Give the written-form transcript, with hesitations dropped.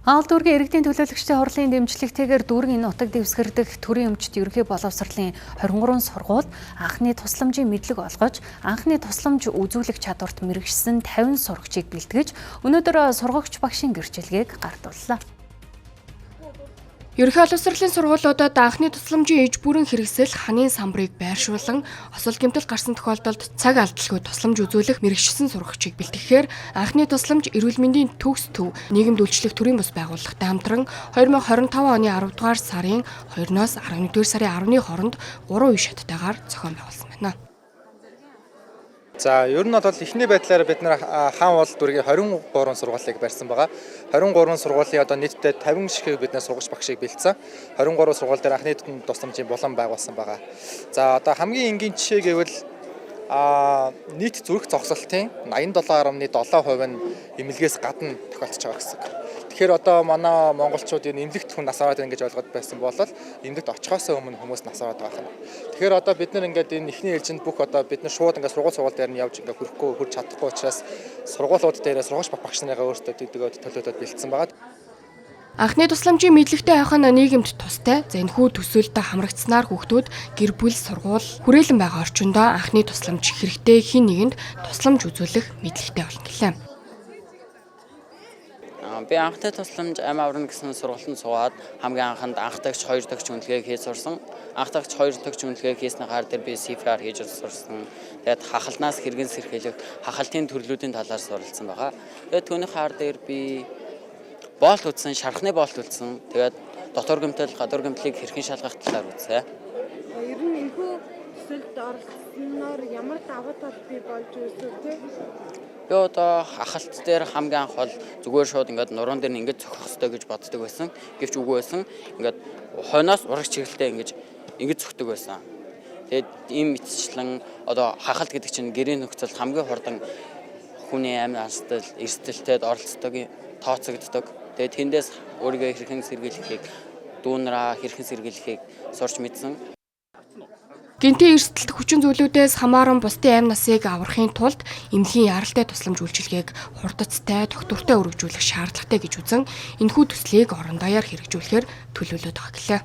Аал дүүргийн иргэдийн төлөөлөгчдийн хурлын дэмжлэгтэйгээр дүүргийн нутаг дэвсгэр дэх төрийн өмчт ерөнхий боловсролын 23 сургуульд анхны тусламжийн мэдлэг олгож, анхны тусламж үзүүлэх чадварт мэргэшсэн 50 сурагчийг бэлтгэж, өнөөдөр сургагч багшийн гэрчлэгийг гардууллаа. Ерөнхий боловсролын сургуулиудад анхны тусламжийн иж бүрэн хэрэгсэл ханын самбарыг байршуулан осол гэмтэл гарсан тохиолдолд цаг алдалгүй тусламж үзүүлэх мэргэшсэн сурагчийг бэлтгэхээр анхны тусламж эрүүл мэндийн төгс төв нийгэмд үйлчлэх төрийн бус байгууллагатай хамтран 2025 оны 10 дугаар сарын 2-оос 11 дугаар сарын 10-ны хооронд 3 үе шаттайгаар зохион байгуулсан байна. За, ер нь бол эхний байдлаар бид нар Хаан уул дүүргийн 23 сургуулийг барьсан байгаа. 23 сургуулийн одоо нийтдээ 50 ширхэг бид нар сургагч багшийг бэлдсэн. 23 сургууль дээр анхны тусламжийн булан байгуулсан байгаа. За, одоо хамгийн энгийн жишээ гэвэл нийт зүрх зогсолтын 87.7% нь эмнэлгээс гадна тохиолдож байгаа гэсэн. Тэгэхээр одоо манай монголчууд энэ эмнэлэгт хүн нас ороод байна гэж ойлгоод байсан бол эмнэлэгт очихоос өмнө хүмүүс нас ороод байгаа юм. Тэгэхээр одоо бид нар ингээд энэ эхний ээлжинд бүх одоо бид нар шууд ингээд сургууль сургууль дээр нь явж ингээд хүрэхгүй, хүрч чадахгүй учраас сургуулиуд дээр сургагч багш нарыгаа өөрсдөө төдөгөө төлөөдөд бэлдсэн байгаа. Анхны тусламжийн мэдлэгтэй байх нь нийгэмд тустай. За, энэхүү төсөөлөлд хамрагдсанаар хүүхдүүд гэр бүл, сургууль, хүрээлэн байгаа орчиндоо анхны тусламж хэрэгтэй хэн нэгэнд тусламж үзүүлэх мэдлэгтэй болно гэлээ. Би анхны тусламж амь аварна гэсэн сургалтанд суугаад хамгийн анханд анхдагч, хоёр дагч үнэлгээг хийж сурсан. Анхдагч, хоёр дагч үнэлгээг хийснээр хаар дээр би CPR хийж сурсан. Тэгээд хахалнаас хэрхэн сэрхийлэх, хахалтын төрлүүдийн талаар суралцсан байгаа. Тэгээд түүний хаар дээр би боолт үзсэн, шархны боолт үзсэн. Тэгээд дотор гэмтэл, гадуур гэмтлийг хэрхэн шалгах талаар үзсэн. Ер нь энэхүү төсөлд оролцсноор ямар давуу тал бий болж үүсэв те? Би одоо хахалт дээр хамгийн анх бол зүгээр шууд ингээд нуруунд дээр ингээд цохих ёстой гэж боддог байсан. Гэвч үгүй байсан. Ингээд хойноос ураг чиглэлтэй ингэж ингэж цохдог байсан. Тэгээд ийм мэтчлэн одоо хахалт гэдэг чинь гэрийн нөхцөл хамгийн хурдан хүний амь астал эрсдэлтэд оролцдог, тооцогддог. Тэгээд тэндээс өөрийгөө хэрхэн сэргийлэхийг, дүүнраа хэрхэн сэргийлэхийг сурч мэдсэн. Гэнэтийн эрсдэлт хүчин зүйлүүдээс хамааран бусдын амь насыг аврахын тулд эмнэлгийн яралтай тусламж үйлчилгээг хурдацтай, тогтвортой өргөжүүлэх шаардлагатай гэж үзэн энэхүү төслийг орон даяар хэрэгжүүлэхээр төлөвлөд байгаа гэлээ.